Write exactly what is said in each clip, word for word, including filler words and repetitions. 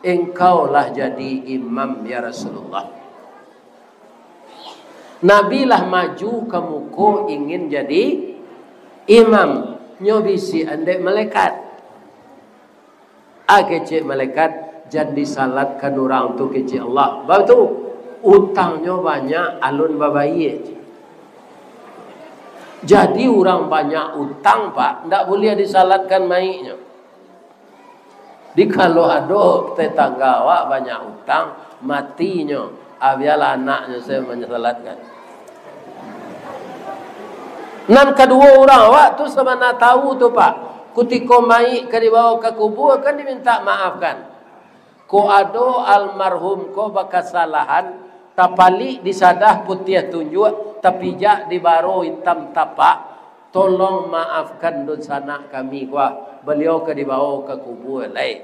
"Engkau lah jadi imam, ya Rasulullah." Nabi lah maju ka muko ingin jadi imam. Nyo bisiakan dek malaikat. "Ah," kecek malaikat, "jan disalatkan urang tu," kecek Allah. Baitu, utangnyo banyak, alun babayia. Jadi urang banyak utang, Pak, ndak buliah disalatkan mayiknyo. Di kalau ado tetangga awak banyak utang, matinyo, ah, bialah anaknyo sajo manyalatkan. Nan kaduo urang awak tu sabana tahu tu, Pak. Kutiko mayik ka dibawa ka kubua, kan diminta maafkan. Ko ado almarhum ko bakasalahan, tapalik disadah putiah tunjuak, tapijak di baro itam tapak, tolong maafkan dunsanak kami ko, ah. Baliau ka dibawa ka kubua lai.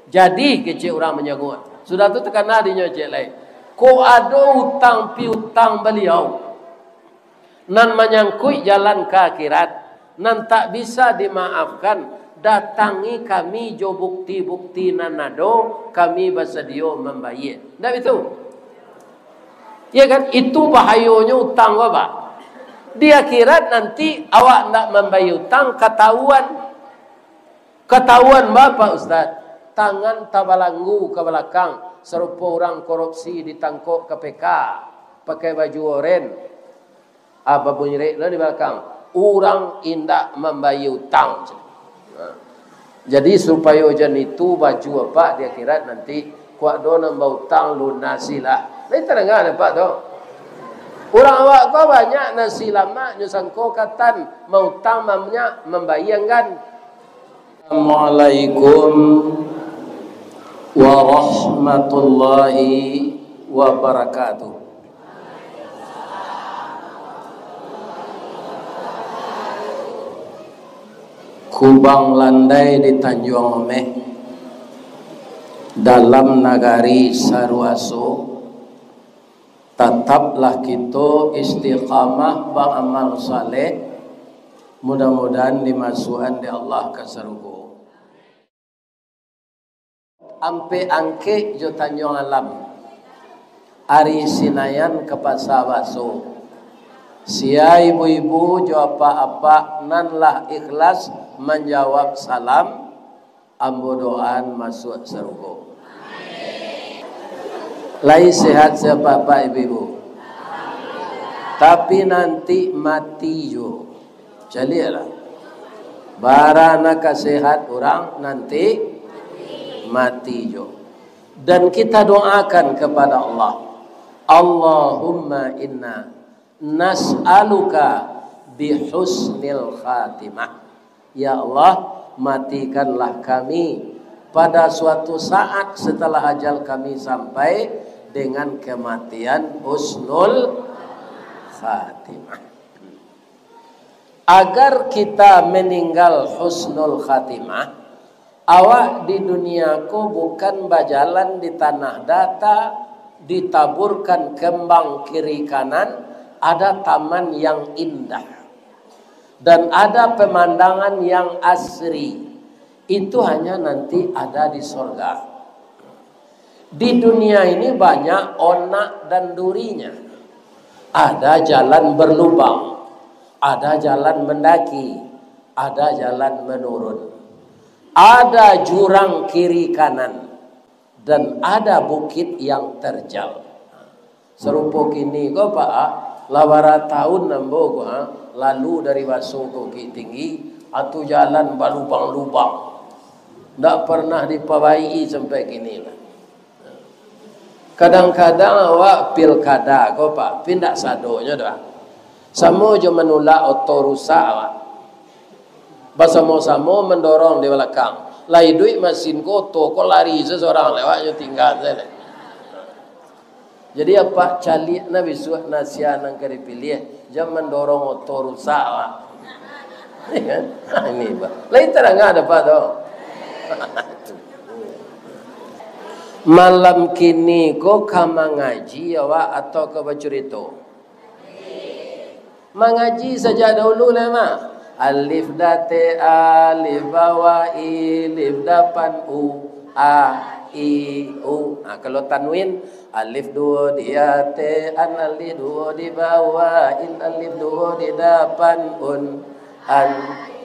Jadi, kecek urang manyaguak. Sudah tu takana dinyo cek lai. Ko ado utang piutang baliau nan manyangkuik jalan ka akhirat, nan tak bisa dimaafkan, datangi kami jo bukti-bukti nan ado, kami basadio mambayia. Ndak itu? Ya kan? Itu bahayonyo utang, Bapak. Di akhirat nanti awak ndak mambayia utang, katahuan. Katahuan, Bapak Ustaz, tangan tabalanggu ka balakang, sarupo urang korupsi ditangkok K P K, pakai baju oren. Ah, babunyirik lah di balakang, "Urang indak mambayia utang." Nah. Jadi, supayo jan itu baju apak di akhirat nanti, "Kok ado nan bautang, lunasilah." Lai tadanga dek apak tu. Urang awak ko banyak nasi lamak, nyo sangko katan, mautang banyak, mambayia anggan. Assalamualaikum warahmatullahi wabarakatuh. Kubang landai di Tanjuang Omeh, dalam nagari Saruaso, tataplah kito istiqamah baamal saleh, mudah-mudahan dimasuakan dek Allah ka sarugo. Ampek Angkek jo Tanjuang Alam, ari Sinayan ka Pasa Baso. Sia ibu-ibu jo apak-apak nan lah ikhlas manjawab salam, ambo doaan masuak sarugo. Lai sehat sia apak-apak ibu-ibu? Tapi nanti mati juo. Caliaklah. Bara nan ka sehat urang nanti mati juo. Dan kita doakan kepada Allah, "Allahumma inna nas'aluka bihusnil khatimah." Ya Allah, matikanlah kami pada suatu saat setelah ajal kami sampai dengan kematian husnul khatimah. Agar kita meninggal husnul khatimah, awak di dunia ko bukan bajalan di tanah data, ditaburkan kembang kiri kanan, ada taman yang indah, dan ada pemandangan yang asri. Itu hanya nanti ada di sorga. Di dunia ini banyak onak dan durinya. Ada jalan berlubang, ada jalan mendaki, ada jalan menurun, ada jurang kiri kanan, dan ada bukit yang terjal. Sarupo kini ko, Pak, ah, lah bara taun ambo ko, ah, lalu dari Baso ka Bukittinggi, ah, tu jalan balubang-lubang. Ndak pernah dipabaiki sampai kini lah. Kadang-kadang awak pilkada ko, Pak, pi ndak sadonyo doh. Samo jo manulak oto rusak awak. Basamo-samo mandorong di balakang. Lah iduik masin ko, oto ko lari sasorang lewat, nyo tingga sajo. Jadi, apak caliak nah bisuak nan sia nan ka dipiliah, jan mandorong oto rusak awak. Iyo kan? Ha, ini, Pak. Lai tadanga dek apak tu. Malam kini ko ka mangaji awak atau ka bacurito? Mangaji sajak dahulu lai mah. Alif date alif bawah i, lif dapan u, a, i. Nah, kalau tanwin, alif duo di ateh, an, alif duo di bawah, in, alif duo di dapan, un, an,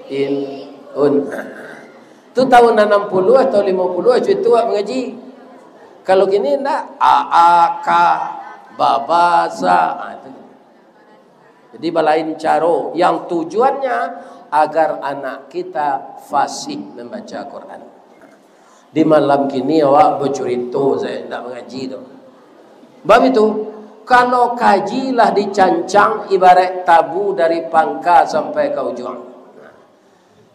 in, un. Tu tahun anam puluah atau limo puluah, cuy, tu awak mangaji. Kalau kini ndak, a, a, ka, ba, ba, sa. Ha, tu. Jadi, balain caro. Yang tujuannya agar anak kita fasih membaca Quran. Di malam kini awak bacurito sajo, ndak mangaji tu. Bab itu, kalau kaji lah dicancang ibarat tabu dari pangka sampai ka ujuang.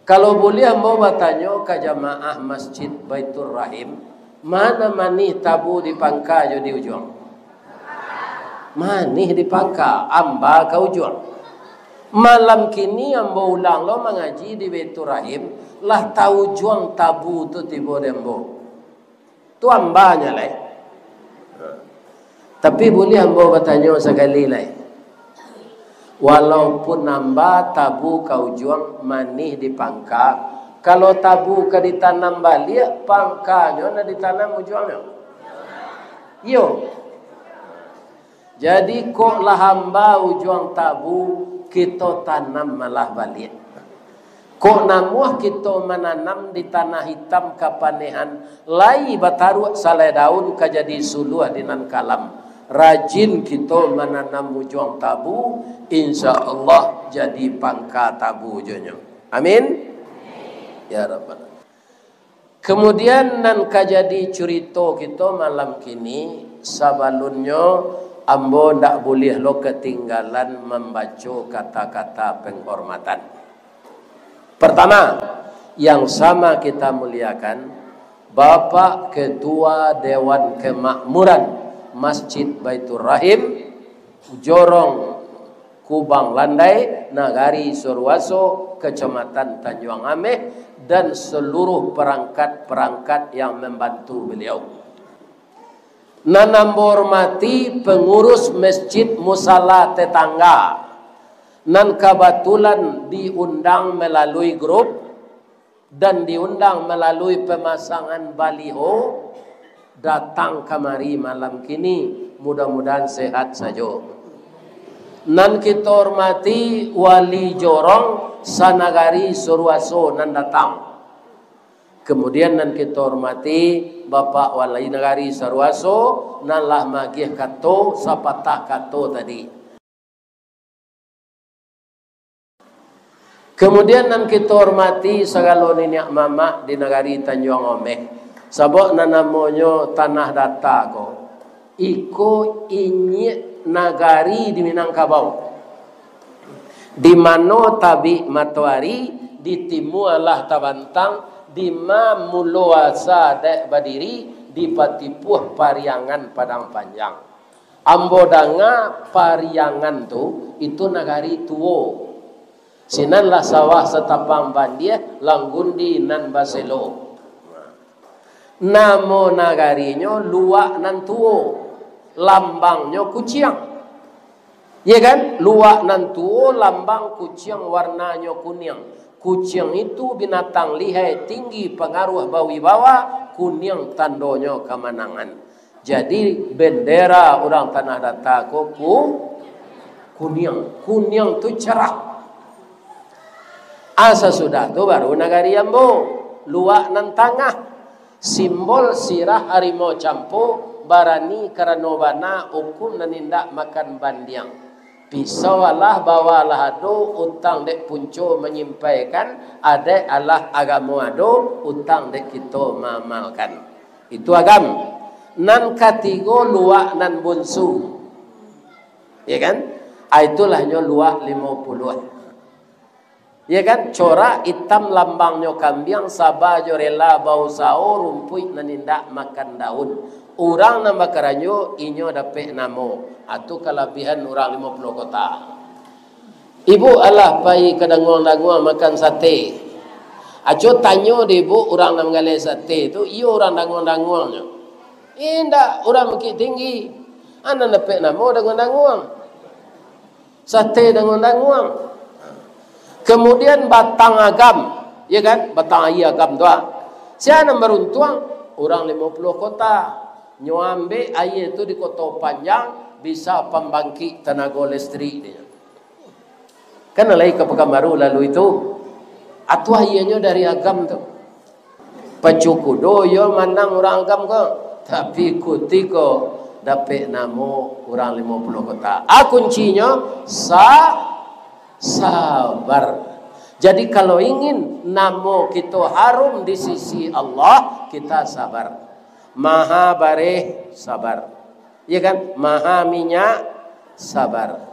Kalau buliah ambo batanyo ka jamaah Masjid Baiturrahim, ma nan manih tabu di pangka jo di ujuang? Manih di pangka, amba ka ujuang. Malam kini ambo ulang lo mangaji di Baiturrahim, lah taujuang tabu tu tibo di ambo. Tu ambanyo lai. Tapi buliah ambo batanyo sakali lai. Walaupun amba tabu ka ujuang, manih di pangka, kalau tabu ka ditanam baliak, pangkanyo nan ditanam ujuangnyo? Iyo. Jadi, kok lah amba ujuang tabu, kito tanam malah baliak. Kok namuah kito mananam di tanah itam kapanehan, lai bataruak salai daun ka jadi suluah di nan kalam. Rajin kito mananam ujuang tabu, insya Allah jadi pangka tabu jo nyo. Amin. Ya Rabbal. Kemudian, nan ka jadi curito kito malam kini, sabalunnyo ambo ndak buliah lo katinggalan mambaco kata-kata penghormatan. Pertama, yang sama kita muliakan, Bapak Ketua Dewan Kemakmuran Masjid Baiturrahim, Jorong Kubang Landai, Nagari Suruaso, Kecamatan Tanjuang Ameh, dan seluruh perangkat-perangkat yang membantu beliau. Nan ambo hormati pengurus Masjid Musala Tetangga, nan kabatulan diundang melalui grup, dan diundang melalui pemasangan baliho, datang kamari malam kini, mudah-mudahan sehat sajo. Nan kito hormati Wali Jorong sanagari Suruaso nan datang. Kemudian nan kito hormati Bapak Wali Nagari Suruaso nan lah magiah kato sapatah kato tadi. Kemudian nan kito hormati sagalo niniak mamak di nagari Tanjuang Ameh, sabab nan namonyo Tanah Data ko, iko inyiak nagari di Minangkabau. Di mano tabik matoari, di timua lah tabantang, di ma mulo asa dek badiri, di patipuah Pariangan Padang Panjang. Ambo danga Pariangan tu, itu nagari tuo. Sinan lah sawah satapang bandiah, langgundi nan baselo. Namo nagarinyo Luak Nan Tuo, lambangnyo kuciang. Iya kan? Luak Nan Tuo, lambang kuciang, warnanyo kuniang. Kuciang itu binatang lihai, tinggi, pangaruah, bawibawa, kuniang tandonyo kamanangan. Jadi, bendera urang Tanah Data ko ku-, kuniang. Kuniang tu cerah. Ah, sasudah tu baru nagari ambo, Luak Nan Tangah. Simbol sirah harimau campo, barani karano bana, hukum nan indak makan bandiang. Pisau alah bawa alah ado, utang dek punco manyimpaikan, adaik alah agamo ado, utang dek kito maamalkan. Itu agam. Nan katigo, Luak Nan Bunsu. Ya kan? Ah, itulah nyo Luak Limo Puluah. Ya kan? Corak itam lambangnyo kambiang, saba jo rela bausaho, rumpuik nan indak makan daun. Urang nan bakarajo, inyo dapek namo. Atu kalabihan urang Limo Puluah Kota. Ibu alah pai ka Danguang-Danguang makan sate. Aco tanyo dek ibu, urang nan manggaleh sate tu, iyo urang Danguang-Danguang nyo? Indak, urang Bukik Tinggi. Anan dapek namo Danguang-Danguang. Sate Danguang-Danguang. Kemudian batang agam, ya kan? Batang aia agam tu, ah. Sia nan baruntuang? Urang Limo Puluah Kota. Nyo ambek aia tu di Koto Panjang, bisa pambangkik tanago listrik, dia. Kan alai ka Pakanbaru lalu itu. Atu aianyo dari Agam tu. Pacu kudo iyo manang urang Agam ko. Tapi kutiko dapek namo urang Limo Puluah Kota. A kuncinyo sa-, sabar. Jadi kalau ingin namo kito harum di sisi Allah, kita sabar. Maha bareh, sabar. Iya kan? Maha minyak, sabar.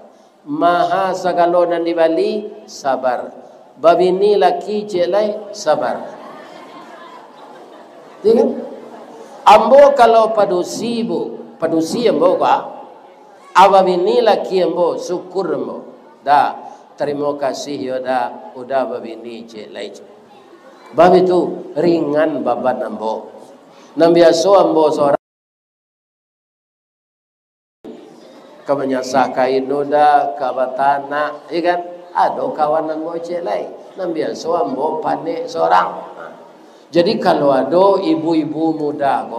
Maha sagalo nan dibali, sabar. Babini laki ciek lai, sabar. Iya kan? Ambo kalau padusi, Bu, padusi ambo, Pak. A babini laki ambo, syukur ambo. Da, tarimo kasih yo, Da, uda babini ciek lai. Bab itu ringan baban ambo. Nan biaso ambo sorang ka manyasah kain uda, ka batanak, iya kan? Ado kawan ambo ciek lai. Nan biaso ambo panek sorang. Jadi kalau ado ibu-ibu muda ko,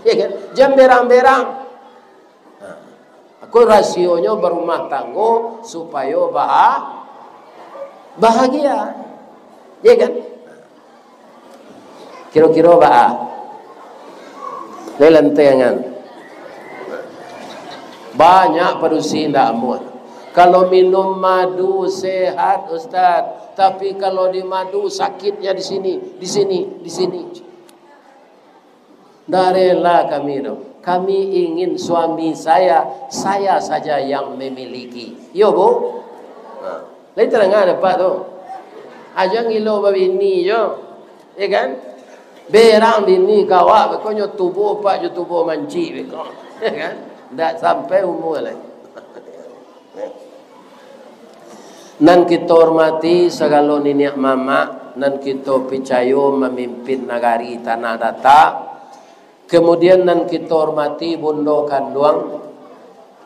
iya kan? Jan berang-berang. Nah, aku rasionyo barumah tanggo supayo baha-, bahagia. Iya kan? Kiro-kiro baa? Lai lantiangan. Banyak padusi indak amuah. Kalau minum madu sehat, Ustaz. Tapi kalau di madu sakitnya di sini, di sini, di sini. Ndak rela kami tu. Kami ingin suami saya, saya saja yang memiliki. Iyo, Bu? Ha. Lai tadanga dek Apak tu. Aja ngilo babini jo. Ya kan? Berang bini ka awak, beko nyo tubuah Apak jo tubuah mancik beko. Ya kan? Ndak sampai umua lai. Nan kito hormati sagalo niniak mamak, nan kito picayo mamimpin nagari Tanah Datak, kemudian nan kito hormati bundo kanduang,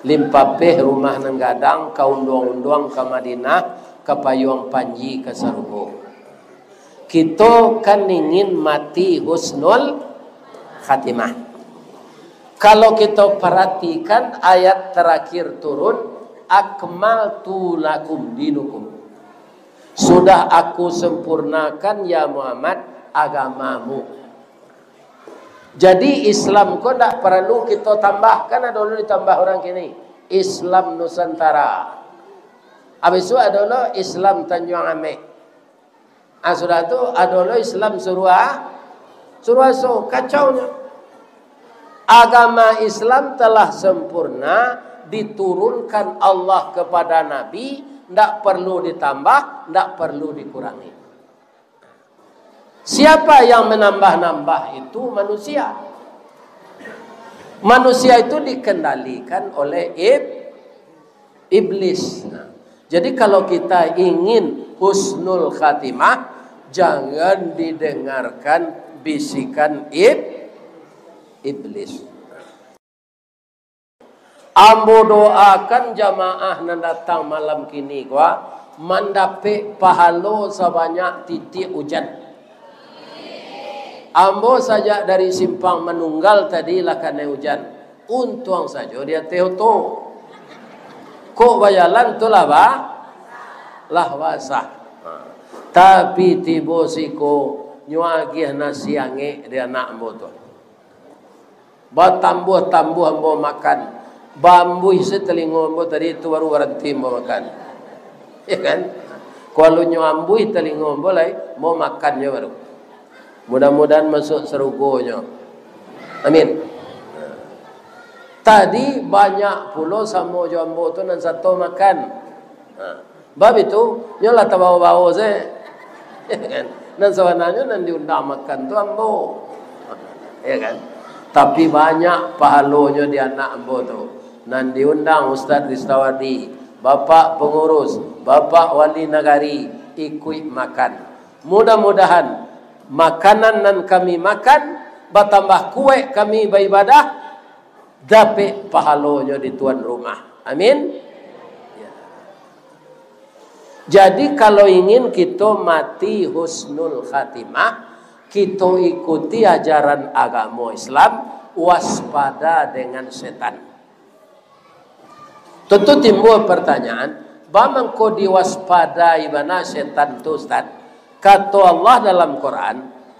limpapeh rumah nan gadang, ka unduang-unduang ka Madinah, ka payuang panji ka sarugo. Kito kan ingin mati husnul khatimah. Kalau kito paratikan ayat tarakhir turun, "Akmaltu lakum dinukum." Sudah Aku sempurnakan, ya Muhammad, agamamu. Jadi, Islam ko ndak paralu kito tambahkan, ado lo ditambah urang kini. Islam Nusantara. Abih tu ado lo Islam Tanjuang Amek. Ah, sudah tu, ado lo Islam Surua-, Suruaso, kacaunyo. Agama Islam telah sempurna, diturunkan Allah kepada Nabi, ndak perlu ditambah, ndak perlu dikurangi. Siapa yang menambah-nambah itu? Manusia. Manusia itu dikendalikan oleh ib-, iblis. Nah, jadi kalau kita ingin husnul khatimah, jangan didengarkan bisikan ib-, iblis. Ambo doakan jamaah nan datang malam kini ko, mandapek pahalo sabanyak titiak ujan. Ambo sajak dari Simpang Manunggal tadi lah kanai ujan. Untuang sajo di ateh oto. Kok bajalan tu lah ba-, lah basah. Ha. Tapi tibo siko, nyo agiah nasi angek di anak ambo tu. Batambuah-tambuah ambo makan. Baambuih se talingo ambo tadi, tu baru baranti ambo makan. Ya kan? Kalau nyo ambuih talingo ambo lai, ambo makan nyo baru. Mudah-mudahan masuk sarugo nyo. Amin. Tadi banyak pulo samo jo ambo tu nan sato makan. Ha. Bab itu, nyo lah tabao-bao se. Ya kan? Nan sabananyo nan diundang makan tu ambo. Ya kan? Tapi banyak pahalonyo di anak ambo tu. Nan diundang Ustaz Ristawardi, Bapak Pengurus, Bapak Wali Nagari, ikuik makan. Mudah-mudahan makanan nan kami makan, batambah kuaik kami baibadah, dapek pahalonyo di tuan rumah. Amin. Ya. Jadi, kalau ingin kito mati husnul khatimah, Kito ikuti ajaran agamo Islam, waspada dengan setan. Tentu timbul pertanyaan, ba mangko diwaspadai bana setan tu, Ustaz? Kato Allah dalam Quran,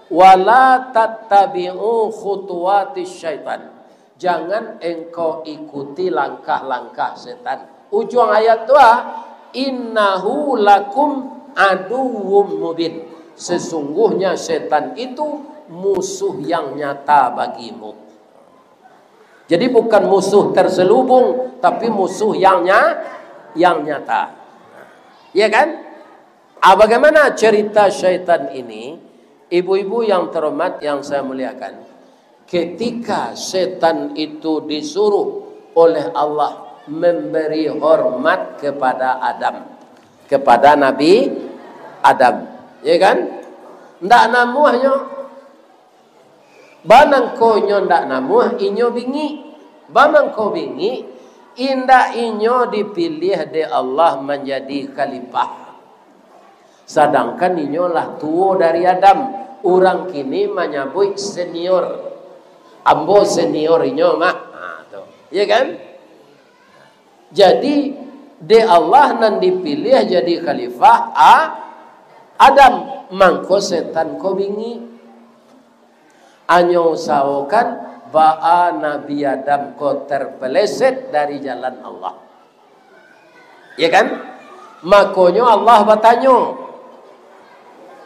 "Wala tattabi'u khutuwatis syaitan." Jangan engkau ikuti langkah-langkah setan. Ujuang ayat tu ah, "Innahu lakum aduwwum mubin." Sesungguhnya setan itu musuh yang nyata bagimu. Jadi bukan musuh terselubung, tapi musuh yang nya-, yang nyata. Ya kan? Ah, bagaimana cerita syaitan ini? Ibu-ibu yang terhormat yang saya muliakan, ketika setan itu disuruh oleh Allah memberi hormat kepada Adam, kepada Nabi Adam, ya kan? Ndak namuahnyo, ba mangko inyo ndak namuah, inyo bingik. Ba mangko bingik, indak inyo dipiliah dek Allah manjadi khalifah. Sadangkan inyo lah tuo dari Adam. Urang kini manyabuik senior. Ambo senior inyo mah. Ha, tu. Ya kan? Jadi, dek Allah nan dipiliah jadi khalifah A-, Adam. Mangko setan ko bingik. Anyo usahokan baa Nabi Adam ko terpeleset dari jalan Allah. Ya kan? Makonyo Allah batanyo.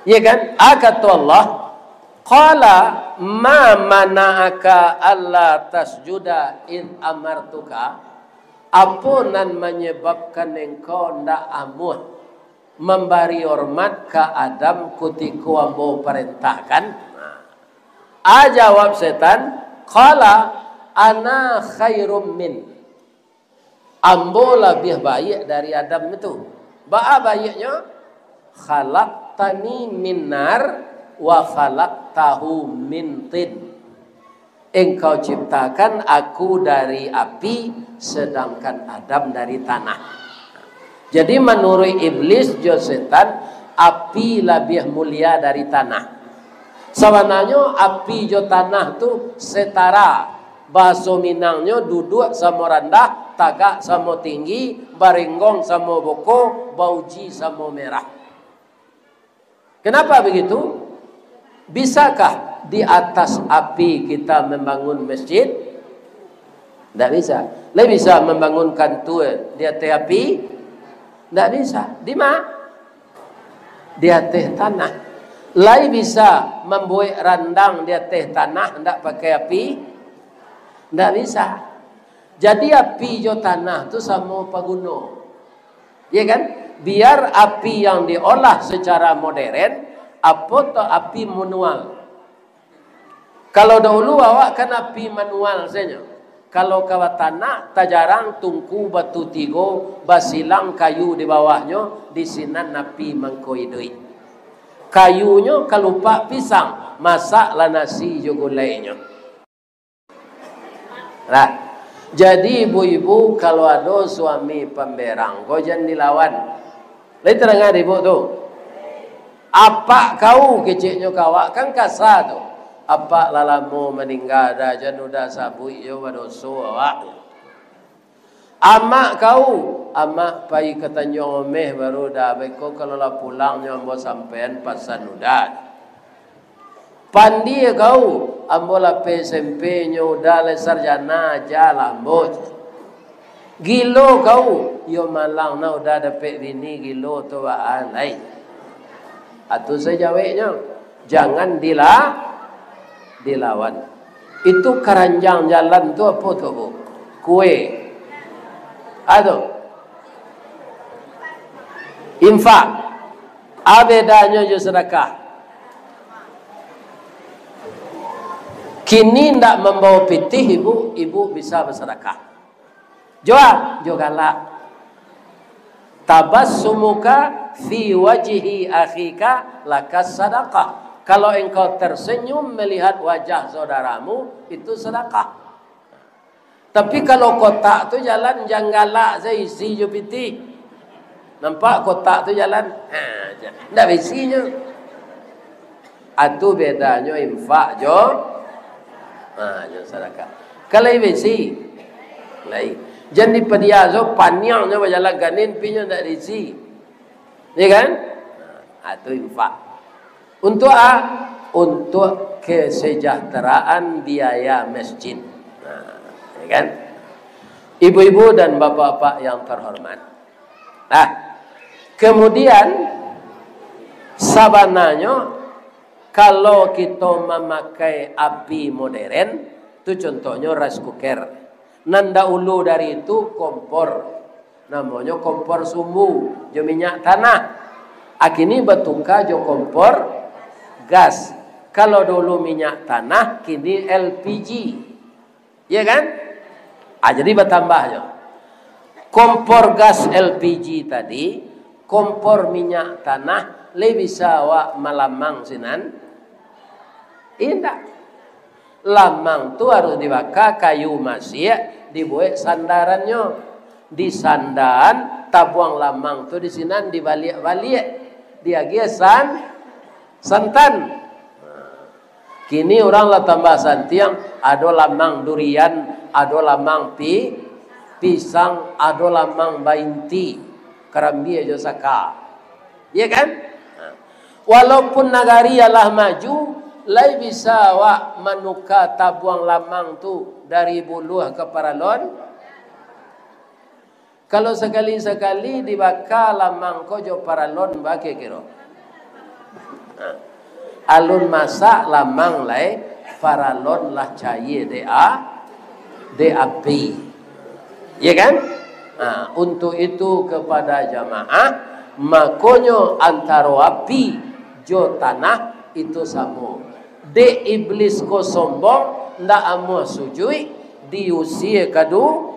Ya kan? A, kato Allah, "Qala ma mana'aka alla tasjuda idh amartuka?" Apo nan manyebabkan engkau ndak amuah mambari hormat ka Adam kutiko ambo parentahkan? A, jawab setan, "Qala ana khairum min." Ambo labiah baiak dari Adam itu. Baa baiaknyo? "Khalaqtani min nar wa khalaqtahu min tin." Engkau ciptakan aku dari api, sedangkan Adam dari tanah. Jadi, manuruik iblis jo setan, api labiah mulia dari tanah. Sabananyo, api jo tanah tu setara. Bahaso Minangnyo, duduak samo randah, tagak samo tinggi, barenggong samo boko, bauji samo merah. Kenapa begitu? Bisakah di atas api kita membangun masjid? Ndak bisa. Lai bisa membangun kantua di ateh api? Ndak bisa. Di ma? Di ateh tanah. Lai bisa mambuek randang di ateh tanah, ndak pakai api? Ndak bisa. Jadi, api jo tanah tu samo paguno. Ya kan? Biar api yang diolah secara modern, apo to api manual. Kalau dahulu awak kan api manual sajo. Kalau ka batanak, tajarang tungku batu tigo, basilang kayu di bawahnyo, di sinan api mangko iduik. Kayunyo kalupak pisang, masaklah nasi jo gulainyo. Lah. Jadi, ibu-ibu, kalau ado suami pamberang, ko jan dilawan. Lai tadanga dek ibu tu? "Apak kau," keceknyo ka awak, kan kasa tu. "Apak lah lamo maningga, dah jan udah sabuik jo badoso awak." "Amak kau, amak pai ka Tanjuang Omeh baru dah, beko kalau lah pulang nyo ambo sampaian pasan udah." "Pandie kau, ambo lapeh S M P nyo udah lai sarjana, aja lah ambo." "Gilo kau, iyo malang nah udah dapek bini, gilo tu baa lai." Atu sajo jaweknyo, jangan dila-, dilawan. Itu karanjang jalan tu apo tu, Bu? Kue. Ado. Infak. A bedanyo jo sadakah? Kini ndak mambawa pitih, ibu, ibu bisa basadakah. Jo a, jo galak. "Tabassumuka fi wajhi akhika laka sadaqah." Kalau engkau tersenyum melihat wajah saudaramu, itu sedekah. Tapi kalau kotak tu jalan, jan galak sajo, isi jo pitih. Nampak kotak tu jalan? Ha, ja-, ndak baisinyo. Atu bedanyo infak jo, ha, jo sadakah. Kan lai bisi? Lai. Jan dipadiaso, paniangnyo bajalan kanin, pinyo ndak diisi. Ya kan? Ha, atu infak. Untuk a-, untuk kesejahteraan biaya masjid. Ha, ya kan? Ibu-ibu dan bapak-bapak yang terhormat. Nah, kemudian sabananyo kalau kito mamakai api modern, tu contohnyo rice cooker. Nan dahulu dari itu kompor, namonyo kompor sumbu jo minyak tanah. A, kini batuka jo kompor gas. Kalau dulu minyak tanah, kini L P G. Ya kan? Ah, jadi batambah jo. Kompor gas L P G tadi, kompor minyak tanah, lai bisa awak malamang sinan? Indak. Lamang tu harus dibaka kayu masiak, dibuek sandarannyo. Disandan, tabuang lamang tu di sinan, dibaliak-baliak. Diagiah san-, santan. Kini urang lah tambah santiang, ado lamang durian, ado lamang pi-, pisang, ado lamang bainti, karambia jo saka. Iya kan? Nah, walaupun nagari alah maju, lai bisa awak manuka tabuang lamang tu dari buluah ka paralon? Kalau sakali-sakali dibaka lamang ko jo paralon, ba kiro-kiro? Nah, alun masak lamang lai, paralon lah caia dek a-, dek api. Ya kan? Nah, untuk itu kepada jamaah, makonyo antaro api jo tanah itu samo. Dek iblis ko sombong, ndak amuah sujuik, diusie ka du-,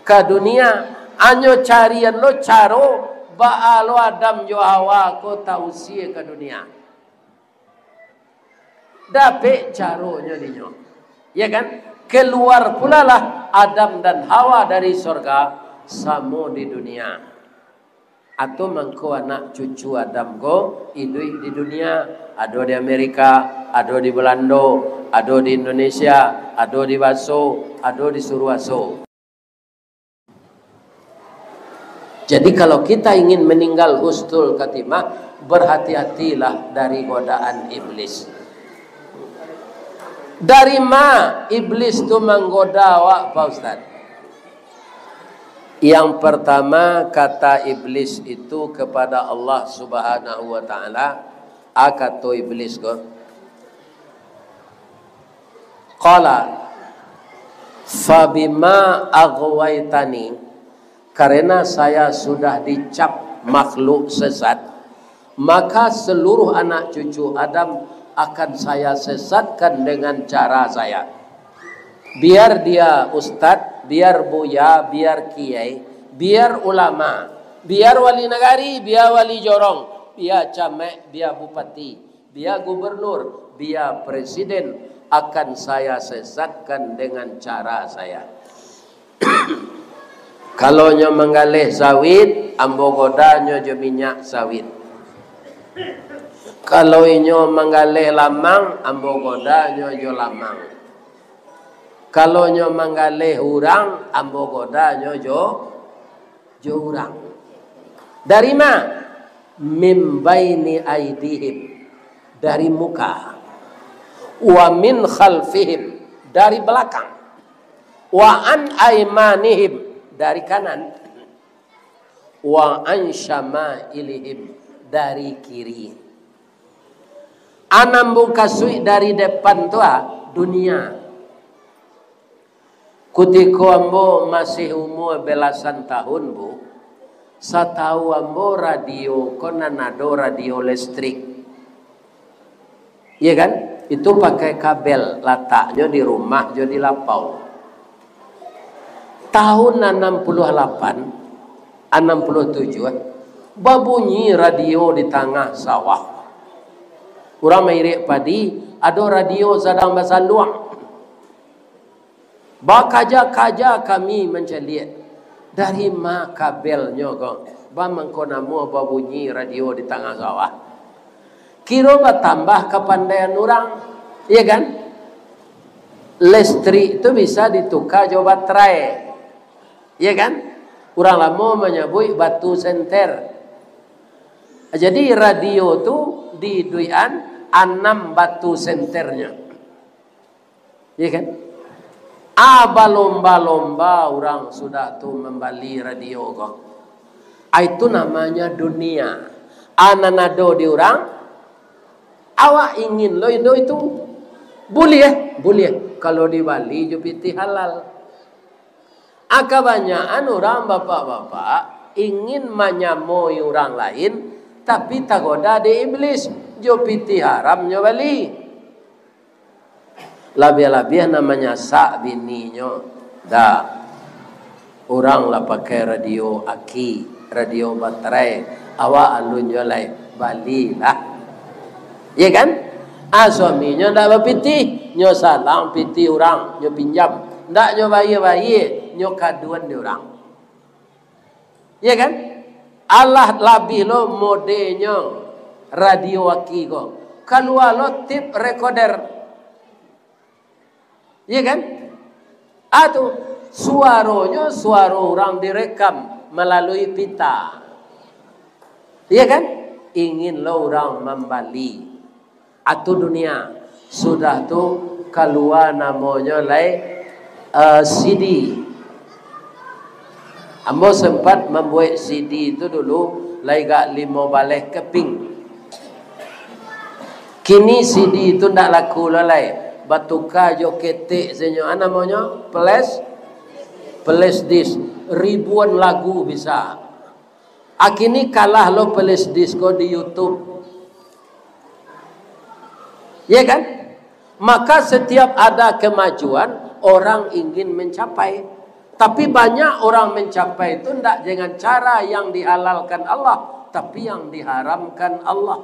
ka dunia. Anyo carian lo caro, baa lo Adam jo Hawa ko tausie ka dunia. Dapek caronyo dinyo. Ya kan? Keluar pulalah Adam dan Hawa dari sorga, samo di dunia. Atau mangko anak cucu Adam ko iduik di dunia, ado di Amerika, ado di Belando, ado di Indonesia, ado di Baso, ado di Suruaso. Jadi, kalau kita ingin meninggal husnul khatimah, berhati-hatilah dari godaan iblis. Dari ma iblis tu manggoda awak, Pak Ustaz? Yang pertama, kata iblis itu kepada Allah Subhanahu wa Ta'ala, a, kato iblis ko, qala, "Fabima aghwaytani," karena saya sudah dicap makhluk sesat, maka seluruh anak cucu Adam akan saya sesatkan dengan cara saya. Biar dia ustad, biar buya, biar kiai, biar ulama, biar wali nagari, biar wali jorong, biar camek, biar bupati, biar gubernur, biar presiden, akan saya sesatkan dengan cara saya. Kalau nyo manggaleh sawit, ambo goda nyo jo minyak sawit. Kalau inyo manggaleh lamang, ambo goda nyo jo lamang. Kalau nyo manggaleh urang, ambo goda nyo jo, jo urang. Dari ma? Mim baini aidihim, dari muka. Wa min khalfihim, dari belakang. Wa an aimanihim, dari kanan. Wa an syama'ilihim, dari kiri. Anam bungkasuik dari depan tu, ah, dunia. Kutiko ambo masih umua belasan tahun, Bu, satau ambo radio ko nan ado radio listrik. Iya kan? Itu pakai kabel, lataknyo di rumah jo di lapau. Tahun anam puluah lapan, anam puluah tujuah, babunyi radio di tangah sawah. Urang mairiak padi, ado radio sadang basaluang. Bakaja-kaja kami mancaliak, dari ma kabelnyo ko, ba mangko namuah babunyi radio di tangah sawah. Kiro batambah kapandaian urang, iya kan? Listrik tu bisa dituka jo baterai, iya kan? Urang lamo manyabuik batu senter. Jadi radio tu diiduikan anam batu senternyo. Iya kan? Ah, balomba-lomba urang sudah tu mambali radio ko. Ah, itu namanya dunia. Ah, nan ado di urang, awak ingin lo indo itu. Buliah, buliah. Kalau dibali jo pitih halal. Ah, kabanyakan urang bapak-bapak ingin manyamoi urang lain, tapi tagoda dek iblis, jo pitih haram nyo bali. Labiah-labiah nan manyasak bininyo. Dah. Urang lah pakai radio aki, radio baterai. Awak alun jo lai, balilah. Iya kan? Ah, suaminyo ndak bapitih, nyo salang pitih urang, nyo pinjam. Ndak nyo bayia-bayia, nyo kaduan di urang. Iya kan? Alah labiah lo modenyo radio aki ko. Kalua lo tape recorder. Iya kan? Ah, tu, suaronyo suaro urang direkam malalui pita. Iya kan? Ingin lo urang mambali. Atu dunia. Sudah tu kalua namonyo lai, eh, C D. Ambo sempat mambuek C D tu dulu, lai gak limo baleh keping. Kini C D tu ndak laku lo lai, batuka jo ketek sajo, ah, namonyo flash, flash disk, ribuan lagu bisa. Ah, kini kalah lo flash disk ko di YouTube. Ya kan? Maka setiap ada kemajuan, orang ingin mencapai. Tapi banyak orang mencapai tu ndak dengan cara yang dihalalkan Allah, tapi yang diharamkan Allah.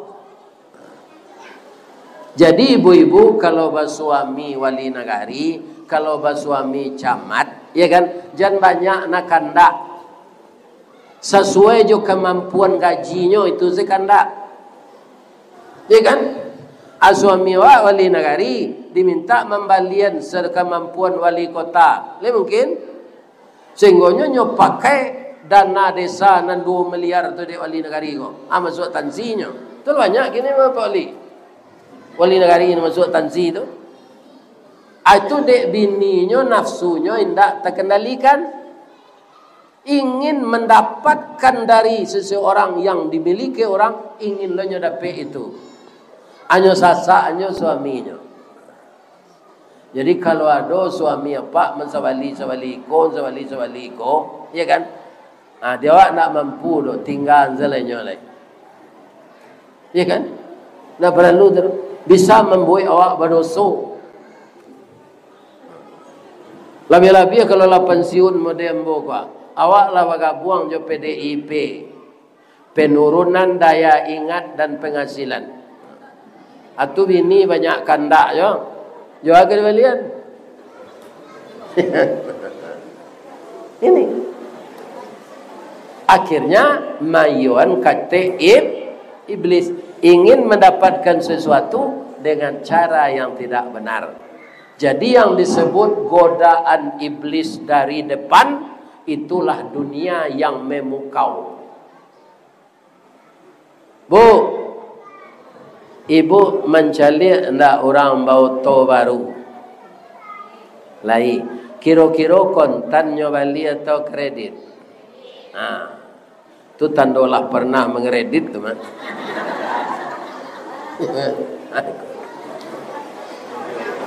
Jadi ibu-ibu kalau basuami wali nagari, kalau basuami camat, ya kan, jan banyak nak kandak. Sasuai jo kamampuan gajinyo itu se kandak. Ya kan? Ah, suami awak wali nagari, diminta mambalian sakamampuan wali kota. Lai mungkin? Sahinggonyo nyo pakai dana desa nan duo miliar tu dek wali nagari ko. Ah, masuak tansinyo. Tu lah banyak kini mah, Pak Wali. Wali nagari nan masuak tansi tu. Ah, itu dek bininyo nafsunyo indak takandalikan. Ingin mandapatkan dari seseorang yang dimiliki orang, ingin lo nyo dapek itu. Anyo sasak, anyo suaminyo. Jadi, kalau ado suami apak mansabali-sabali iko, mansabali-sabali iko, ya kan? Ha, di awak ndak mampu doh, tingga salainyo lai. Ya kan? Ndak paralu tu. Bisa mambuek awak badoso. Labiah-labiah kalau lah pansiun model ambo ko, awak lah bagabuang jo P D I P. Penurunan daya ingat dan penghasilan. Atu bini banyak kandak jo. Jo agai balian. Ini. Akhirnya, mayuan katek ib-, iblis ingin mendapatkan sesuatu dengan cara yang tidak benar. Jadi, yang disebut godaan iblis dari depan, itulah dunia yang memukau. Bu, ibu mancaliak ndak urang baoto baru? Lai. Kiro-kiro kontannyo bali atau kredit? Ha. Tu tando lah pernah mangkredit tu mah.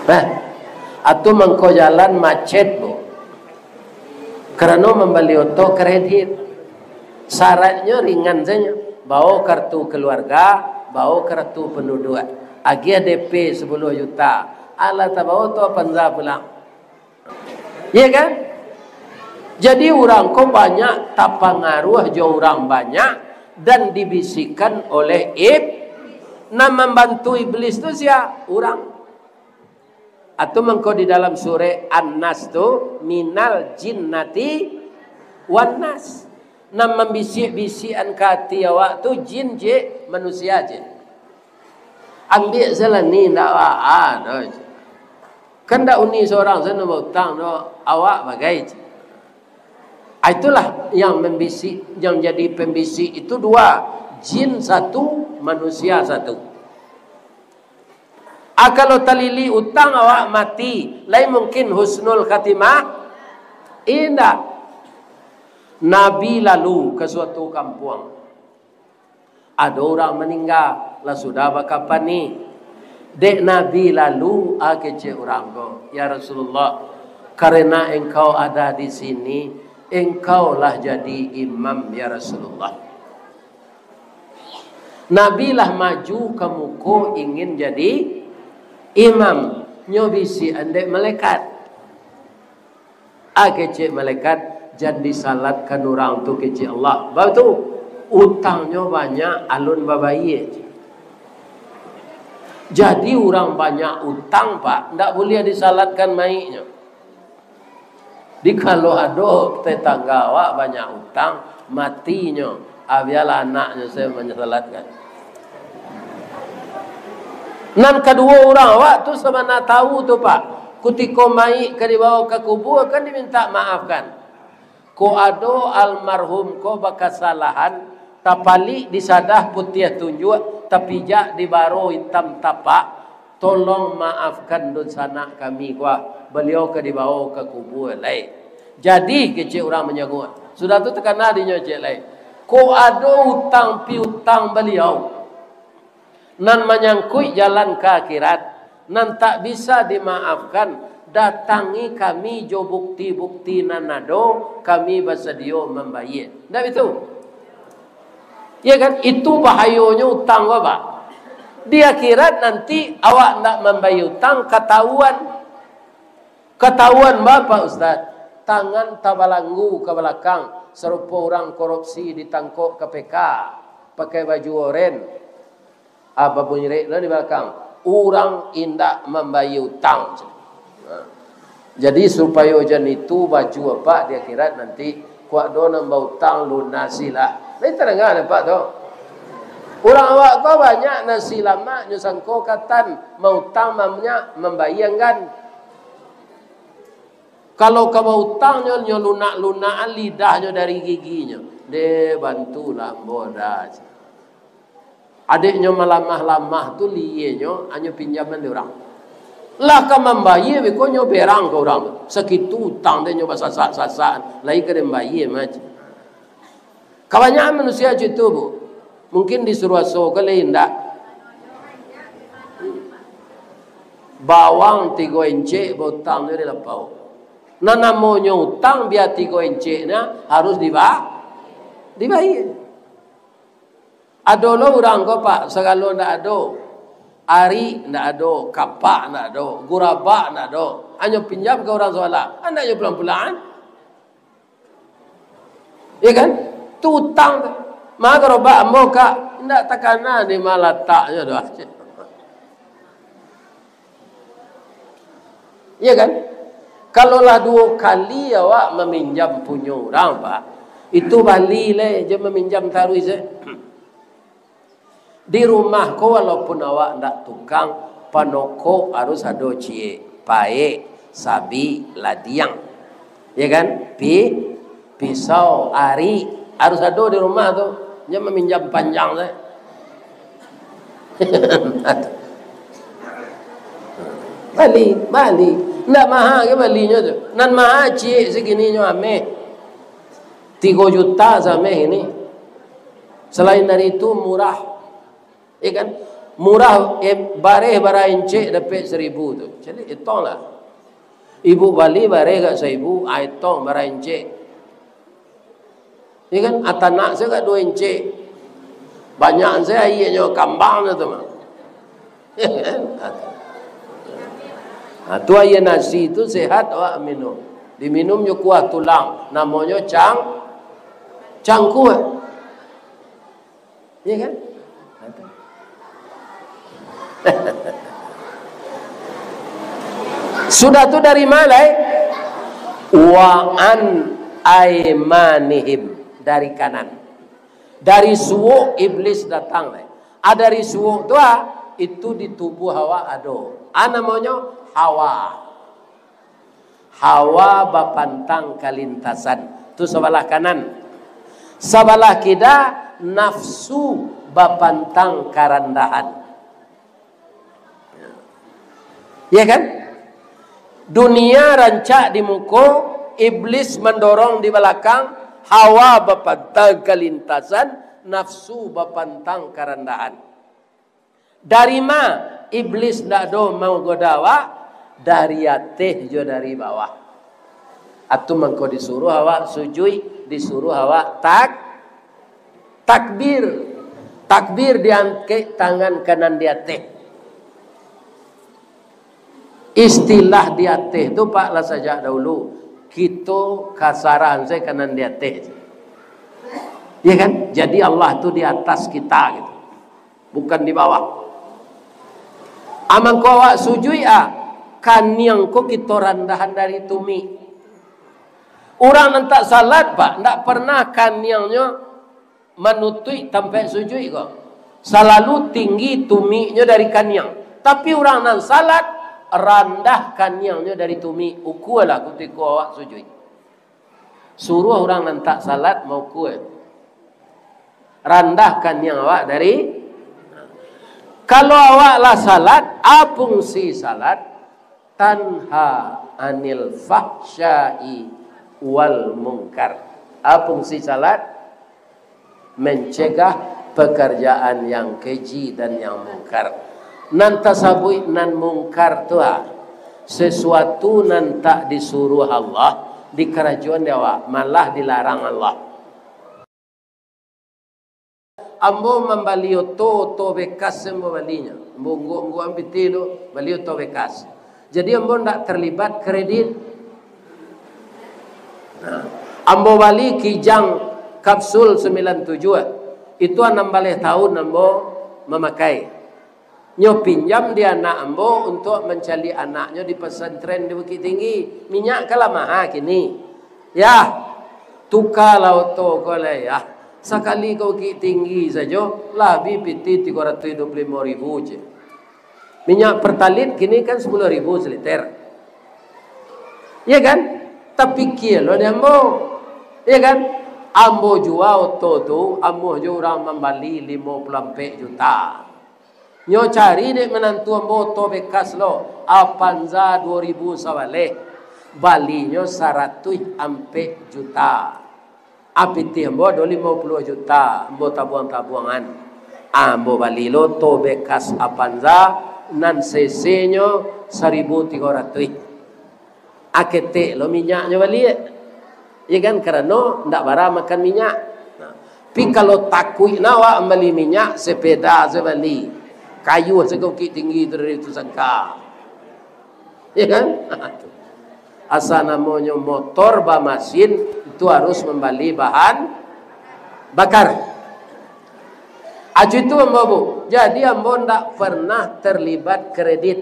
Bah, atu mangko jalan macet, Bu. Karano mambali oto kredit. Syaratnyo ringan sajo. Bawa kartu keluarga, bawa kartu penduduk. Agiah D P sapuluah juta. Alah tabawa oto Avanza pulang. Iya kan? Jadi urang ko banyak tapangaruah jo urang banyak dan dibisikkan oleh ib-, nan mambantu iblis tu sia? Urang. Atau mangko di dalam surah An-Nas tu, minal jinnati wan nas. Nan mambisik-bisikan ka ati awak tu jin je, manusia je. Ambiak salah ni, ndak baa doh. Kan ndak uni surang sajo nan bautang doh, awak bagai. Ah, itulah yang membisik, yang jadi pembisik itu dua, jin satu, manusia satu. Ah, kalau taliliak utang awak mati, lai mungkin husnul khatimah? Indak. Nabi lalu ka suatu kampuang. Ado urang maningga, lah sudah bakapani. Dek Nabi lalu, ah, kecek urang ko, "Ya Rasulullah, karena engkau ada di sini, engkau lah jadi imam, ya Rasulullah." Nabi lah maju ka muko ingin jadi imam. Nyo bisiak andek malaikat. Ah, kecek malaikat, "Jan disalatkan urang tu," kecek Allah. Baitu, utangnyo banyak, alun babayia. Jadi, urang banyak utang, Pak, ndak buliah disalatkan mayiknyo. Di kalau ado tetangga awak banyak utang, matinyo, ah, bialah anaknyo sajo manyalatkan. Nan kaduo, urang awak tu sabana tahu tu, Pak. Kutiko mayik ka dibawa ka kubua, kan diminta maafkan. Ko ado almarhum ko bakasalahan, tapalik disadah putiah tunjuak, tapijak di baro itam tapak, tolong maafkan dunsanak kami ko, ah. Baliau ka dibawa ka kubua lai. Jadi, kecek urang manyaguak. Sudah tu takana dinyo cek lai. Ko ado utang piutang baliau nan manyangkuik jalan ka akhirat, nan tak bisa dimaafkan, datangi kami jo bukti-bukti nan ado, kami basadio mambayia. Ndak bitu? Ya kan? Itu bahayonyo utang ko, Pak. Di akhirat nanti awak ndak mambayia utang, katahuan. Katahuan ba, Pak Ustaz, tangan tabalanggu ka balakang, sarupo urang korupsi ditangkok K P K, pakai baju oren, ah, babunyi rek lah di balakang, urang indak mambayia utang. Nah. Jadi, supayo jan itu baju apak di akhirat nanti, kok ado nan bautang, lunasilah. Lai tadanga dek apak tu? Urang awak ko banyak nan silamaknyo sangko katan, mautang banyak, mambayia anggan. Kalau ka bautang nyo, nyo lunak-lunakan lidahnyo dari giginyo. "Deh, bantulah ambo dah." Adeknyo malamah-lamah tu, lienyo hanyo pinjaman di urang. Lah ka mambayia, beko nyo berang ka urang tu. Sakitu utang deh nyo basasak-sasak, lai ka den bayia mah. Kabanyakan manusia cak itu, Bu. Mungkin di Suruaso ko lai indak. Bawang tigo encek bautang jo di lapau. Nan namonyo utang, bia tigo encek nyo harus diba-, dibayia. Ado lo urang ko, Pak, sagalo ndak ado. Arik ndak ado, kapak ndak ado, gurabak ndak ado. Hanyo pinjam ka urang sabalah. Andak nyo pulang-pulang, kan? Ya kan? Tu utang tu. Manga garobak ambo, Kak? Indak takana di ma lataknyo doh. Ya kan? Kalau lah duo kali awak maminjam punyo urang, Pak, itu bali lai, jan maminjam taruih se. Di rumah ko, walaupun awak ndak tukang, panokok harus ado ciek, paek, sabik, ladiang. Ya kan? Pi-, pisau, arik, harus ado di rumah tu. Jan maminjam panjang se. Bali, bali. Ndak maha ge balinyo tu. Nan maha ciek saginyo ameh. Tigo juta sameh ini. Selain dari itu, murah. Ya kan? Murah, eh, bareh bara encek dapek saribu tu. Jadi, itonglah. Ibu bali bareh agak saribu, ah, itong bara encek. Ya kan? Atanak se agak duo encek. Banyak se aianyo, kambang se tu mah. Ya kan? Ah, tu aia nasi tu sehat awak minum. Diminum jo kuah tulang. Namonyo cang-, cangkuak. Iya kan? Sudah tu dari ma lai? Wa an aimanihim, dari kanan. Dari suok iblis datang lai. Ah, dari suok tu, ah, Itu di tubuh awak ado. A namonyo hawa. Hawa bapantang kalintasan. Tu sabalah kanan. Sabalah kida, nafsu bapantang karandahan. Ya kan? Dunia rancak di muko, iblis mandorong di balakang, hawa bapantang kalintasan, nafsu bapantang karandahan. Dari ma iblis ndak do manggoda awak? Dari ateh jo dari bawah. Atu mangko disuruh awak sujuik, disuruh awak tak-, takbir. Takbir diangkek tangan kanan di ateh. Istilah di ateh tu, Pak, lah sajak dahulu. Kito kasarahan se kanan di ateh. Ya kan? Jadi Allah tu di atas kita gitu. Bukan di bawah. A mangko awak sujuik, a, kaniang ko kito randahan dari tumik. Urang nan tak salat, Pak, ndak pernah kaniangnyo manutuik tampek sujuik ko. Salalu tinggi tumiknyo dari kaniang. Tapi urang nan salat, randah kaniangnyo dari tumik. Ukualah kutiko awak sujuik. Suruah urang nan tak salat maukua. Randah kaniang awak dari. Kalau awak lah salat, a fungsi salat, tanha anil fahsya'i wal mungkar. A fungsi salat, mencegah pekerjaan yang keji dan yang mungkar. Nan tasabuik nan mungkar tu, ha, sesuatu nan tak disuruh Allah, dikarajoan di awak, malah dilarang Allah. Ambo mambali oto, oto bekas ambo balinyo. Ambo ungguk-unggukan pitih tu, bali oto bekas. Jadi ambo ndak terlibat kredit. Nah, ambo bali Kijang kapsul sembilan tujuh. Itu anam baleh tahun ambo mamakai. Nyo pinjam di anak ambo untuak mancaliak anaknyo di pesantren di Bukittinggi. Minyak kan lah maha kini. Yah, tukalah oto ko lai, yah. Sakali ka Bukittinggi sajo, lah abih pitih tigo ratuih duo puluah limo ribu je. Minyak Pertalite kini kan sapuluah ribu saliter. Iya kan? Tapikia lo di ambo. Iya kan? Ambo jua oto tu, amuah jo urang mambali limo puluah ampek juta. Nyo cari dek minantu ambo oto bekas lo, Avanza duo ribu sabaleh. Balinyo saratuih ampek juta. A pitih ambo ado limo puluah juta, ambo tabuang-tabuangan. Ambo bali lo oto bekas Avanza nan C C-nyo saribu tigo ratuih. A ketek lo minyaknyo baliak. Iya kan, karano ndak bara makan minyak. Nah, tapi kalau takuik na awak mambali minyak, sepeda se bali. Kayuah se ka Bukittinggi tu dari Utusan ka. Iya kan? Asa namonyo motor bamasin, itu harus mambali bahan bakar. Acu itu ambo, Bu. Jadi ambo ndak pernah terlibat kredit.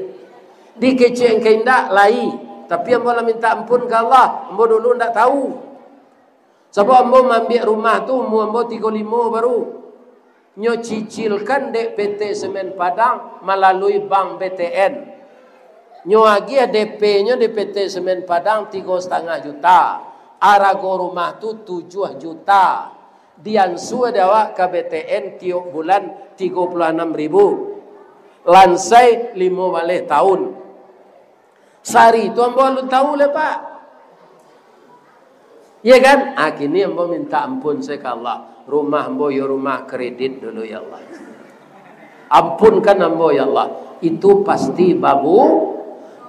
Dikecek ka indak lai, tapi ambo lah minta ampun ka Allah, ambo dulu ndak tahu. Sabab ambo maambiak rumah tu umua ambo tigo limo baru. Nyo cicilkan dek P T Semen Padang malalui bank B T N. Nyo agiah D P-nyo di P T Semen Padang tigo satangah juta. Arago rumah tu tujuah juta. Diansua dek awak ka B T N tiok bulan tigo puluah anam ribu. Lansai limo baleh tahun. Sari tu ambo alun tahu lai, Pak. Iya kan? Ah, kini ambo minta ampun se ka Allah. Rumah ambo yo rumah kredit dulu, ya Allah. Ampunkan ambo, ya Allah. Itu pasti babu.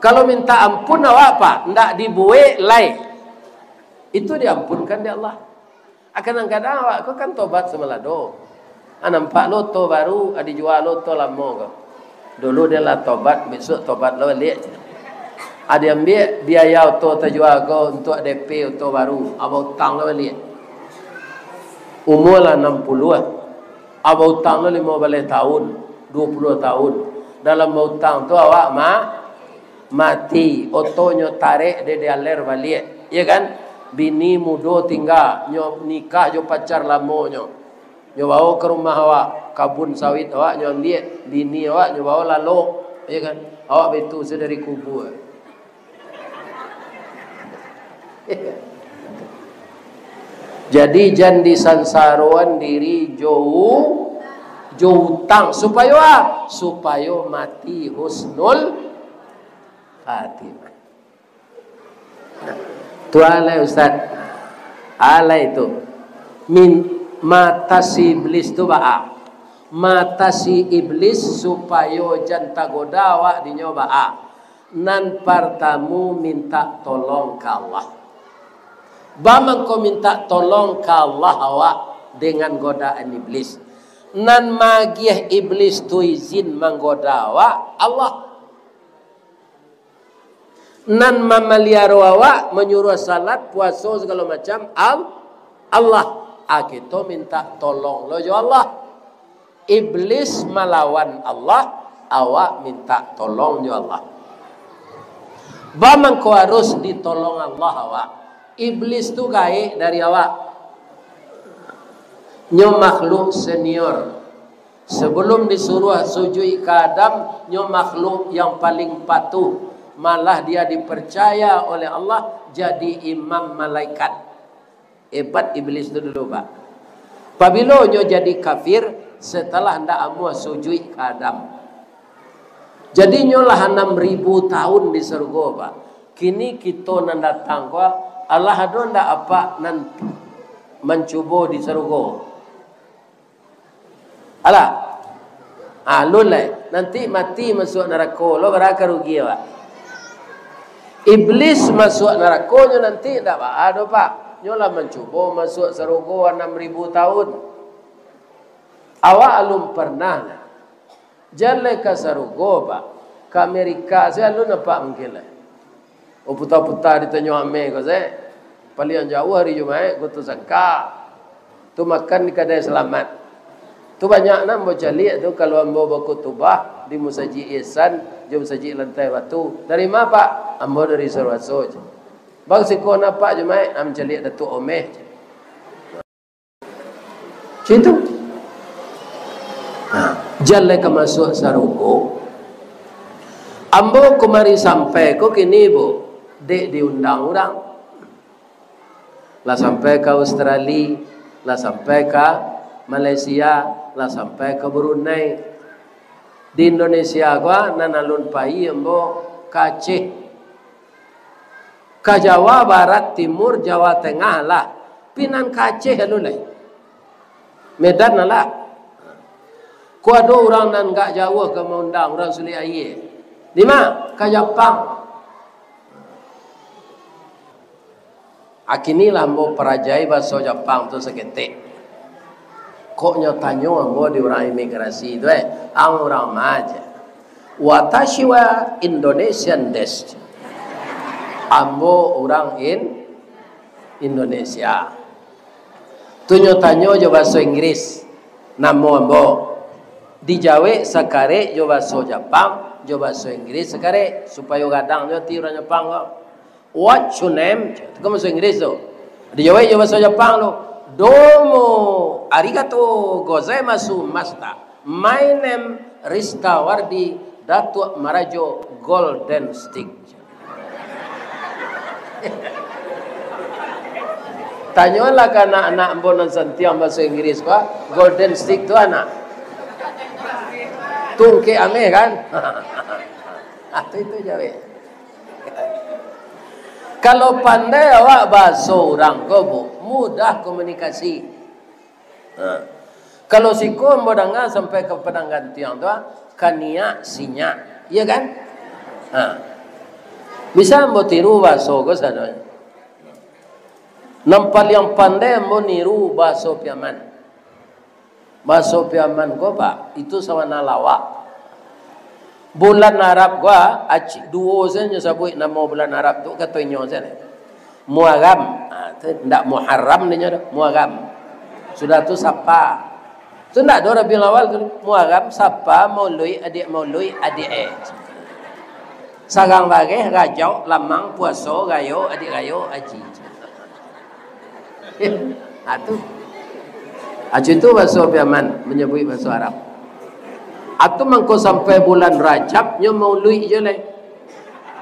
Kalau minta ampun awak, Pak, ndak dibuek lai. Itu diampunkan dek Allah. Ah, kadang-kadang awak ko kan tobat samalado. Ah, nampak lo oto baru, ah, dijua lo oto lamo ko. Dulu dia lah tobat, besok tobat lo baliak. Ah, diambiak biaya oto tajua ko untuak D P oto baru, ah, bautang lo baliak. Umua lah anam puluah, ah, bautang lo limo baleh tahun, duo puluah tahun. Dalam bautang tu awak ma-, mati, otonyo tarek dek dialer baliak, iya kan? Bini mudo tingga, nyo nikah jo pacar lamonyo. Nyo bawo ka rumah awak, kabun sawit awak nyo ambiak, bini awak nyo bawo lalok, ya kan? Awak baitu se dari kubua. Jadi, jan disansaroan diri jo u-, jo utang. Supayo a? Supayo mati husnul khatimah. Tu alai, Ustaz. Alai tu. Min-, mata si iblis tu baa? Mata si iblis supayo jan tagoda awak dinyo baa? Nan partamu, mintak tolong ka Allah. Baa mangko mintak tolong ka Allah awak dengan godaan iblis? Nan maagiah iblis tu izin manggoda awak, Allah. Nan mamaliaro awak, manyuruah salat, puaso, sagalo macam, Al-, Allah. A, kito mintak tolong lo jo Allah. Iblis malawan Allah, awak mintak tolong jo Allah. Baa mangko harus ditolong Allah awak? Iblis tu gaek dari awak. Nyo makhluk senior. Sebelum disuruah sujuik ka Adam, nyo makhluk yang paling patuh. Malah dia dipercaya oleh Allah jadi imam malaikat. Hebat Iblis tu dulu, Pak. Pabilo nyo jadi kafir? Setelah ndak amuah sujuik ka Adam. Jadi nyo lah anam ribu tahun di sarugo, Pak. Kini kito nan datang ko, alah ado ndak apak nan mancubo di sarugo? Alah. Ah, alun lai. Nanti mati masuak narako lo, bara ka rugi awak. Iblis masuak narako nyo nanti ndak baa doh, Pak. Nyo lah mancubo masuak sarugo anam ribu tahun. Awak alun parnah lah. Jan lai ka sarugo, Pak. Ka Amerika se alun apak mungkin lai. Oh, puta-puta ditanyo ameh ko se. Paliang jauah ari Jumaik, Koto Sangka. Tu makan di kadai Selamat. Tu banyak nan ambo caliak tu, kalau ambo bakutubah di Musajik Ihsan, jo Musajik Lantai Batu. Dari ma, Pak? Ambo dari Saruaso, je. Bang, siko na, Pak, Jumaik? Am caliak Datuak Omeh, je. Cam itu. Nah, jan lai ka masuak sarugo. Ambo kumari sampai ko kini, Bu, dek diundang urang. Lah sampai ka Australia, lah sampai ka Malaysia, lah sampai ka Brunei. Di Indonesia ko, nan alun pai ambo ka Aceh. Ka Jawa Barat, Timur, Jawa Tengah lah. Pi nan ka Aceh alun lai. Medan lah. Ko ado urang nan agak jauah ka maundang, urang Sulik Aia. Di ma? Ka Japang. A kini lah ambo parajai bahaso Japang tu saketek. Kok nyo tanyo ambo di urang imigrasi tu, eh, "Ang urang ma?" jar. "Watashi wa Indonesian desu." Ambo urang In-, Indonesia. Tu nyo tanyo jo bahaso Inggris, namo ambo. Dijawek sakarek jo bahaso Japang, jo bahaso Inggris sakarek, supayo gadang jo ati urang Japang ko. "What's your name?" Tu kan bahaso Inggris tu. Dijawek jo bahaso Japang tu, "Domo arigato gozaimasu, Master. My name Rista Wardi, Datuak Marajo Golden Stick." Tanyolah ka anak-anak ambo nan santiang bahaso Inggris ko, golden stick tu anak. Tungkek ameh kan? Ah, tu itu jawek. Kalau pandai awak bahaso urang ko, Bu, mudah komunikasi. Ha. Kalau siko ambo danga sampai ka Padang Gantiang tu, ah, kaniak sinyak. Iya kan? Ha. Bisa ambo tiru bahaso ko sadonyo. Nan paliang pandai ambo niru bahaso Piaman. Bahaso Piaman ko, Pak, itu sawana lawak. Bulan Arab ko, ah, acik duo sajo sabuik namo bulan Arab tu, kato inyo sajo. Muaram. Ah, tu ndak Muharram dinyo doh, Muaram. Sudah tu Sapa. Tu ndak ado Rabiul Awal tu. Muaram, Sapa, Mauluik, adiak Mauluik, adiak eh. Sarang Bareh, Rajau, Lamang, Puaso, Rayo, adiak Rayo, Aji. Ah, tu. Acu tu baso Piaman, manyabuik baso Arab. Atu mangko sampai bulan Rajab, nyo mauluik je lai.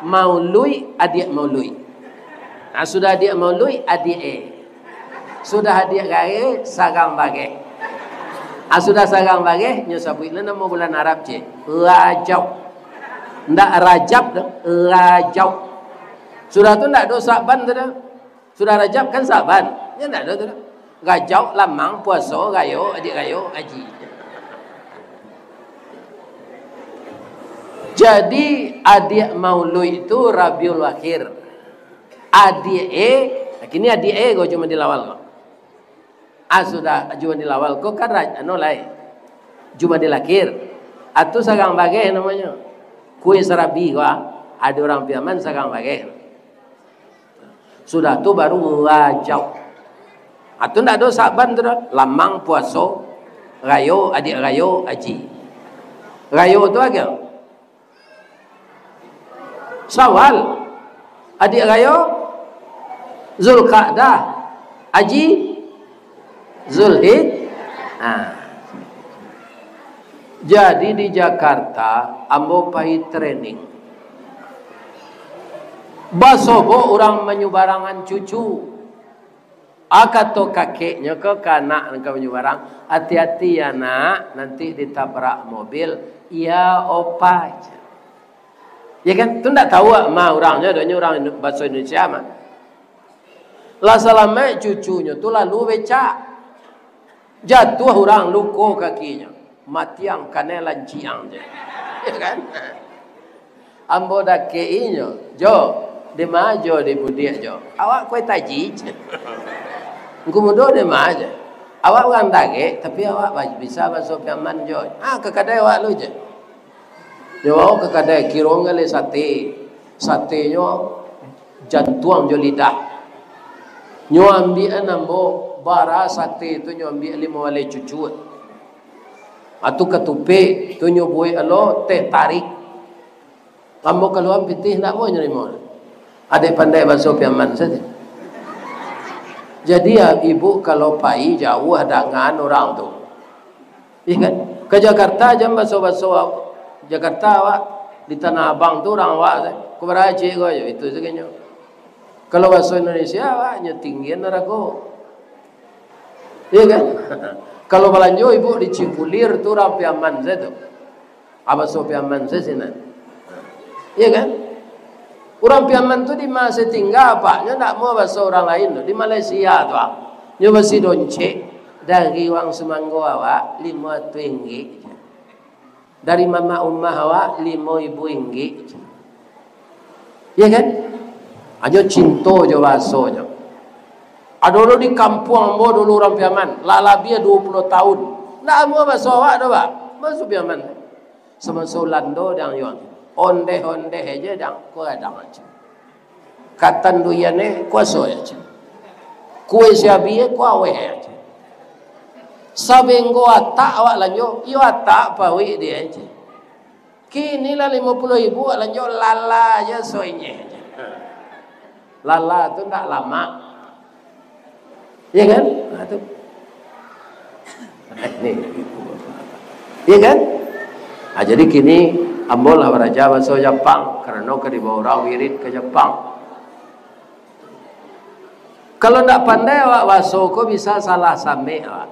Mauluik, adiak mauluik. Nah, sudah adiak mauluik, adiak e. Sudah adiak gae, sarang bageh. Ah, sudah sarang bageh, nyo sabuik lah namo bulan Arab je. Rajab. Ndak Rajab doh, Rajab. Sudah tu ndak ado Sa'ban tu doh. Sudah Rajab kan Sa'ban. Nyo ndak ado tu doh. Rajab, lamang, puaso, rayo, adiak rayo, aji. Jadi, adiak mauluik tu Rabiul Akhir. Adiak e, kini adiak e ko Jumadil Awal ko. Ah, sudah Jumadil Awal ko kan ra-, anu lai. Jumadil Akhir. Atu sarang bageh namonyo. Kue sarabi ko, ah. Ado urang Piaman sarang bageh. Sudah tu baru Rajab. Atu ndak ado Sa'ban tu doh. Lamang, puaso, rayo, adiak rayo, aji. Rayo tu agiah Syawal. Adiak rayo Zulqa'dah. Aji Zulhij. Ha. Jadi di Jakarta, ambo pai training. Basobok urang manyubarangan cucu. Ah, kato kakeknyo ko ka anak nan ka manyubarang, "Ati-ati ya, Nak, nanti ditabrak mobil, ya, Opa," jar. Ya kan? Tu ndak tahu ma urangnyo, adonyo urang Indo-, baso Indonesia mah. Lah salamaik cucunyo tu lalu becak. Jatuah urang, luko kakinyo. Matiang kanai lanciang je. Ya kan? Ambo dakek inyo, "Jo, dima jo di budiak jo? Awak kue taji," je. Ngku mudo dima je. "Awak urang Dagek, tapi awak ba-, bisa baso Piaman jo. Ah, ka kadai awak lu je." Nyo bawa ka kadai, kiro ngalih sate. Satenyo jantuang jo lidah. Nyo ambiak an ambo, bara sate tu nyo ambiak limo baleh cucuak. Atu katupek tu nyo buek alo teh tarik. Ambo kalua pitih ndak mau narimo. Adek pandai baso Piaman sajo. Jadi, ya, ibu kalau pai jauah dangan urang tu. Iya kan? Ka Jakarta jan baso-baso Jakarta awak, di Tanah Abang tu urang awak tu. Ko bara ciek ko ajo, itu sajo nyo. Kalau baso Indonesia awak nyo tinggian narago. Iya kan? Kalau balanjo ibu di Cipulir tu urang Piaman sajo tu. Abaso Piaman sajo sinan. Iya kan? Urang Piaman tu di ma se tingga, Pak, nyo ndak mau baso urang lain tu. Di Malaysia tu, ah. Nyo basi doncek dari wang sumanggo awak limo ratuih inggik. Dari mamak umah awak limo ribu inggik. Iya kan? Ajo cinto jo basonyo. Ado lo di kampuang ambo dulu urang Piaman, lah labiah duo puluah taun. Ndak amuah baso awak doh, Pak. Baso Piaman. Samaso Ulando dang yo. Ondeh-ondeh aja dang, ko gadang aja. Katan duian e, kuaso aja. Kue siabi e, kuaweh aja. Sabenggo atak awak lanjo, iyo atak pawik dia aja. Kini lah limo puluah ribu, lanjo lala aja soinyeh. Lala tu ndak lamak. Iya kan? Nah, tu. Iya kan? Nah, jadi kini ambo lah baraja baso Japang, karano ka dibawa urang wirid ka Japang. Kalau ndak pandai awak baso ko, bisa salah samek awak.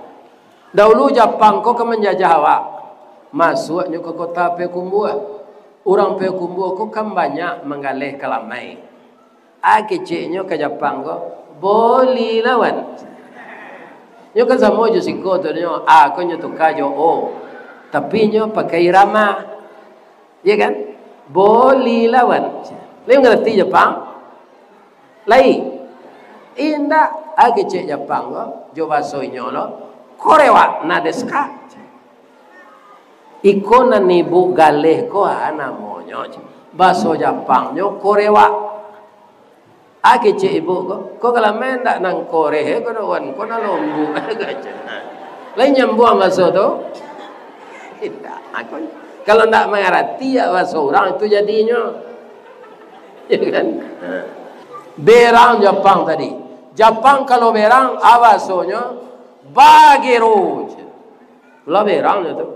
Daulu Japang ko ka manjajah awak, masuaknyo ka kota Payakumbuah. Urang Payakumbuah ko kan banyak manggaleh kalamai. A keceknyo ka Japang ko, "Boleh lawan." Nyo kan samo jo siko tu nyo, A ko nyo tuka jo O, tapi nyo pakai irama. Iya kan? Boleh lawan. Lai mangarati Japang? Lai. Indak, a kecek Japang ko, jo baso inyo lo, "Korewa na desu ka?" Iko nan ibu galeh ko, a, namonyo, baso Japangnyo korewa. A kecek ibu ko, "Ko kalamai ndak nan koreh, ko doh wan, ko nan lombuak," kecek. Lai nyambuang baso tu? Indak. Kalau ndak mangarati ya baso urang, itu jadinyo. Ya kan? Berang Japang tadi. Japang kalau berang, a basonyo, Bagero je. Lah berang je tu.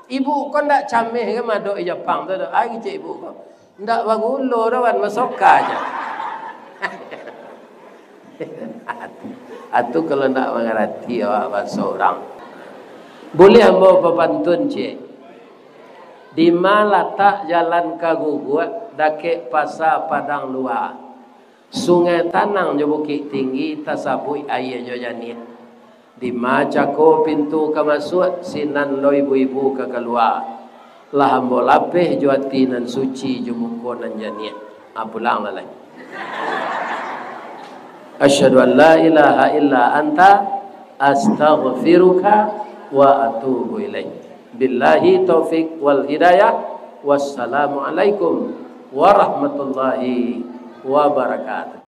Ibu ko ndak cameh ka madok di Japang tu, ai kecek ibu ko. Ndak bagulo doh, wan, masoka je. Atu kalau ndak mangarati awak baso urang. Buliah ambo bapantun, ciek? Dima latak jalan ka Guguak, dakek Pasa Padang Lua. Sungai Tanang jo Bukik Tinggi, tasabuik aia jo janiah. Dima cako pintu ka masuak, sinan lo ibu-ibu ka kalua. Lah ambo lapeh jo ati nan suci, jo muko nan janiah. Ha, pulang lah lai. Asyhadu an la ilaha illa anta, astaghfiruka wa atubu ilaik. Billahi taufik wal hidayah. Wassalamualaikum warahmatullahi wabarakatuh.